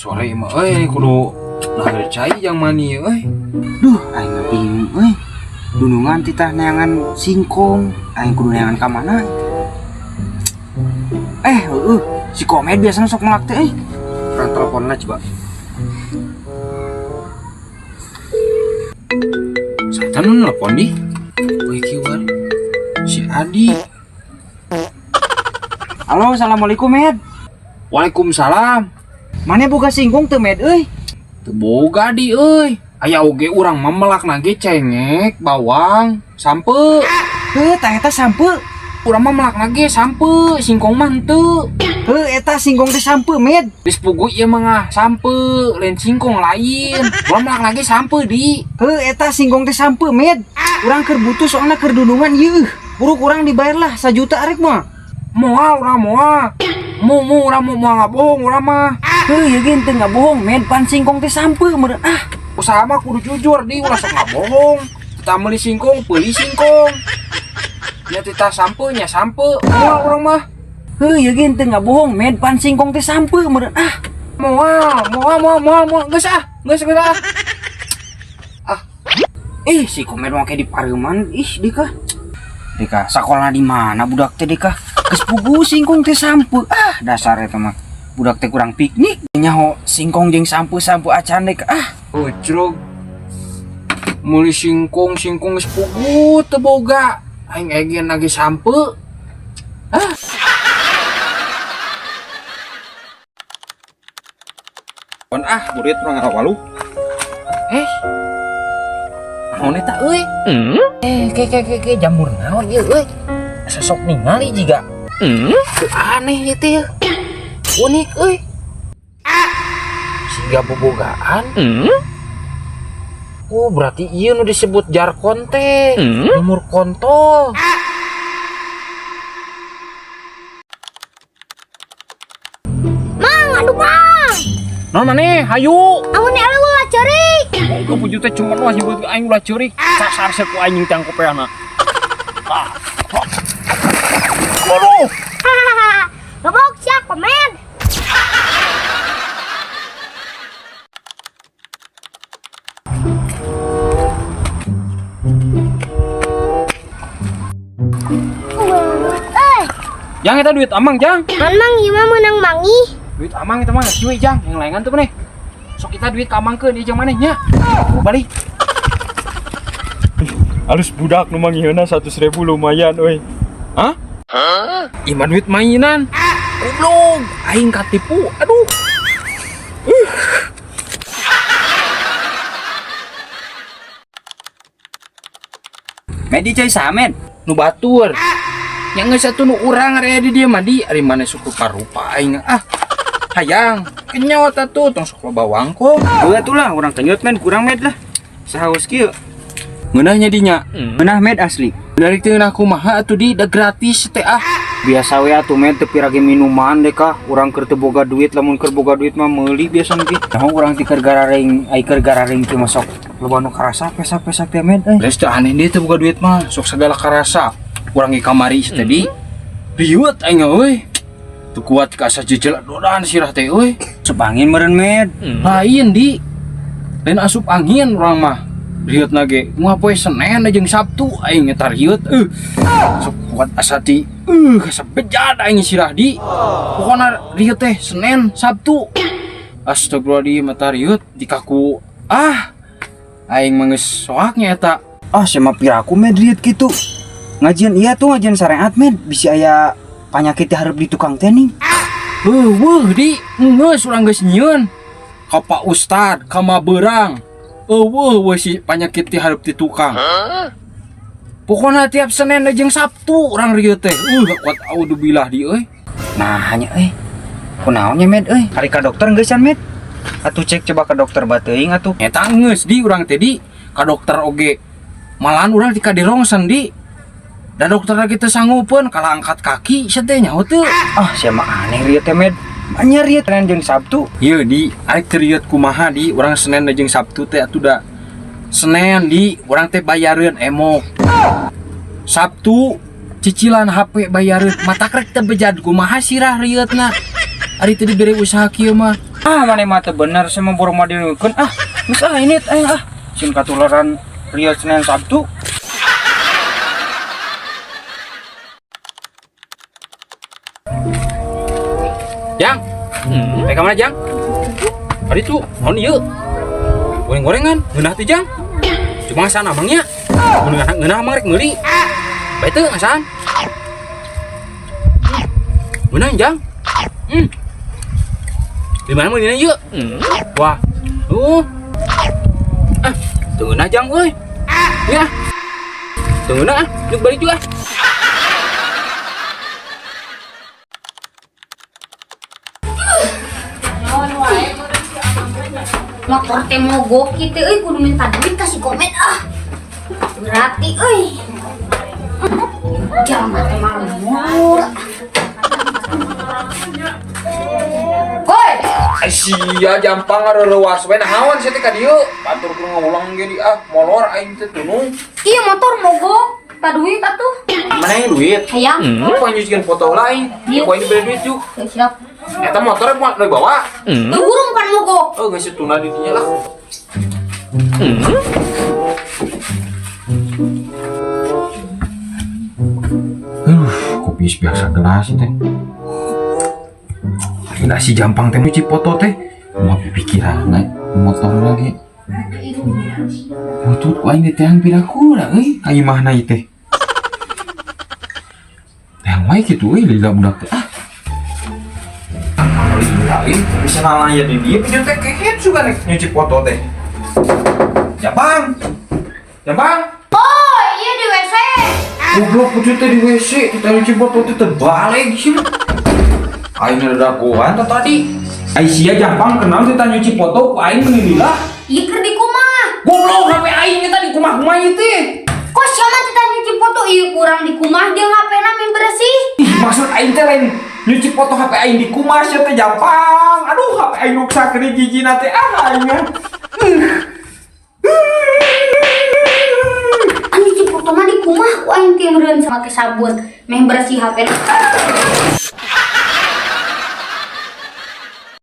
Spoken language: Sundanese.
Sore mah euy kudu nah cai jang mani euy. Duh, aing mah bingung euy. Dunungan titah neangan singkong, aing kudu neangan ka mana? Heueuh, si Komed biasanya sok melak teh euy. Urang teleponna coba. Satan nu nelpon di. Woi kieu si Adi. Halo, assalamualaikum Med. Waalaikumsalam. Mana boga singkong teu Med euy? Teu boga di euy. Aya oge urang mah melak nage cengek, bawang, sampe. Heuh, tah eta sampe. Urang mah melak nage sampe, singkong mah henteu. Heuh, eta singkong teh sampe Med. Geus puguh ieu mah ngah sampe, lain singkong lain. Urang melak nage sampe di. Heuh, eta singkong teh sampe Med. Urang keur butuh soalna keur dunungan ieu. Buruk urang dibayar lah 1 juta arek mah. Moal urang moal. Mu mu urang mau moal ngabohong urang mah. Heuh, ieu ge teu ngabohong Med, pan singkong teh sampe meureun ah. Usaha mah kudu jujur di ulah sok ngabohong. Titah meuli singkong, peuli singkong. Nya titah sampe nya sampe. Moal urang mah. Heuh, ieu ge teu ngabohong Med, pan singkong teh sampe meureun ah. Moal, moal, moal, moal, moal. Geus ah, geus geus ah. Ah. Ih, si Komed make di pareuman ih dika. Dika, sakola di mana budak teh dika? Geus puguh singkong teh sampe. Ah, dasar eta mah. Budak teh kurang piknik. Nyaho singkong jeung sampe-sampe acan dek ah. Ucrug. Meuli singkong, singkong geus puguh teu boga. Aing egen lagi sampe. Ah. Kon ah, murid urang ngawalu. Eh. Naon eta euy? Ke ke ke ke jamur naon ieu euy? Asa sok ningali jiga. Teu aneh ieu teh. Unik euy. Siga bobogaan. Oh, berarti ieu nu disebut jarkon teh. Jamur kontol. Mang, aduh mang. Naon maneh? Hayu. Amun eleh ulah ceurik. Goblok wujud teh cuman wah nyebut aing ulah ceurik. Sasar ku anjing tang kopeana. Ah. Waduh. Goblok sia Komed. Jang eta duit amang jang. Mang ieu mah meunang mangi. Duit amang eta mah kieu jang, yang laingan tuh maneh. Sok kita duit ka amangkeun ieu jeung maneh nya. Balik. Alus budak nu mangiheuna 100.000 lumayan euy. Hah? Ieu mah duit mainan. Goblok, aing katipu. Aduh. Med cai saha Med? Nu batur. Nya geus atuh nu urang area di dieu mah di ari maneh sok rupa-rupa aing ah. Hayang, kenyot atuh tong sok loba wangkong. Heuh atuh lah urang kenyot men, kurang Med lah. Sahaus kieu. Ngeunah nya dinya. Ngeunah Med asli. Dari teu ngeunah kumaha atuh di da gratis teh ah. Biasa we atuh Med teu pirage minuman deh kah. Urang keur teu boga duit, lamun keur boga duit mah meuli biasa ge. Nah, urang ti keur gararing, ai keur gararing teh masuk loba nu karasa pesa-pesa teh Med euy. Geus teu aneh dia teu boga duit mah, sok sagala karasa. Urang ge kamari teh di. Riwet aing euy. Teu kuat ka asa jejel dodan sirah teh euy. Asup angin meureun Med. Lain di. Lain asup angin urang mah. Riwet na ge moal poe Senen jeung Sabtu aing eta riwet euy. Sok kuat asa ti asa bejad aing sirah di. Pokona riwet teh Senen Sabtu. Astagfirullahaladzim mata riwet di kaku. Ah, aing mah geus soaknya eta. Ah, sama piraku Med riwet kitu. Ngajian iya tuh ngajian syariat Med, bisi aya panyakit di hareup di tukang teh ning. Heuh, weuh di geus urang geus nyieun. Ka Pak Ustad, ka Maberang. Eueuh we si panyakit di hareup di tukang. Pokona tiap Senin jeung Sabtu urang rieu teh. Kuat auzubillah di euy. Nah, hanya euy. Kunaon nya Med euy? Hari ka dokter geus can Med? Atuh cek coba ke dokter bateuing atuh. Eta geus di urang teh di ka dokter oge. Malahan urang di ka dirongsen di. Da dokter lagi teu sanggupeun kalah angkat kaki sia teh nyaho teu. Ah, sia mah aneh rieu teh Med. Anya rieu Senin jeung Sabtu. Ieu di arek teu rieu kumaha di urang Senin jeung Sabtu teh atuh da. Senin di urang teh bayareun emok. Sabtu cicilan HP bayareun. Mata krek teh bejad kumaha sirah rieutna. Ari teu dibere usaha kieu mah. Ah, maneh mah teu bener sama borong mah dieukeun. Ah, geus ah ini aing ah. Sieun katularan rieu Senin Sabtu. Jang. Rek ka mana, Jang? Tadi tuh, naon ieu? Goreng-gorengan, ngeunah teh, Jang. Cuma ngasaan amang nya. Mun ngeunah ngeunah amang rek meuli. Bae teu ngasaan. Ngeunah, Jang. Di mana meulina ieu? Wah. Ah, teu ngeunah, Jang euy. Ya. Teu ngeunah ah, yuk balik juga. Motor teh mogok kitu euy, kudu minta duit ka si Komet ah. Berarti euy. Jangan teh malmur. Hoi, Sia jampang ngareurewas we naon sia teh ka dieu? Batur kudu ngawulang ge di ah, molor aing teh tunung. Ieu motor mogok, tak duit atuh. Mana yang duit? Hayang. Apa nyucikan foto lain? Iya. Gua ini beli duit yuk. Siap. Eta motornya mau dibawa. Tuh burung pan mogok. Oh, geus tuna di dinya lah. Aduh, kopi biasa gelas teh. Gila si jampang teh nyuci foto teh. Mau pikiran naik motor lagi. Butut ku aing teh piraku lah euy, ka imahna ieu teh. Teang wae kitu euy lila budak teh. Ah. Lila euy, bisa nalanya di dieu pijeun teh kehet suka nih nyuci foto teh. Jampang. Jampang. Oh, iya di WC. Goblok pucut teh di WC, kita nyuci foto teh terbalik sih. Aing ada dagoan teh tadi. Ai sia jampang kenal kita nyuci foto ku aing meuni lila. Ieu keur di kumah. Goblok HP aing eta di kumah-kumah ieu teh. Kok siapa kita nyuci foto ieu kurang di kumah jeung HP-na meh bersih. Ih, maksud aing teh lain nyuci foto HP aing di kumah sia teh jampang. Aduh, HP aing ruksak di gigina teh ah aing mah. Kan nyuci foto mah di kumah ku aing teh meureun make sabun meh bersih HP-na.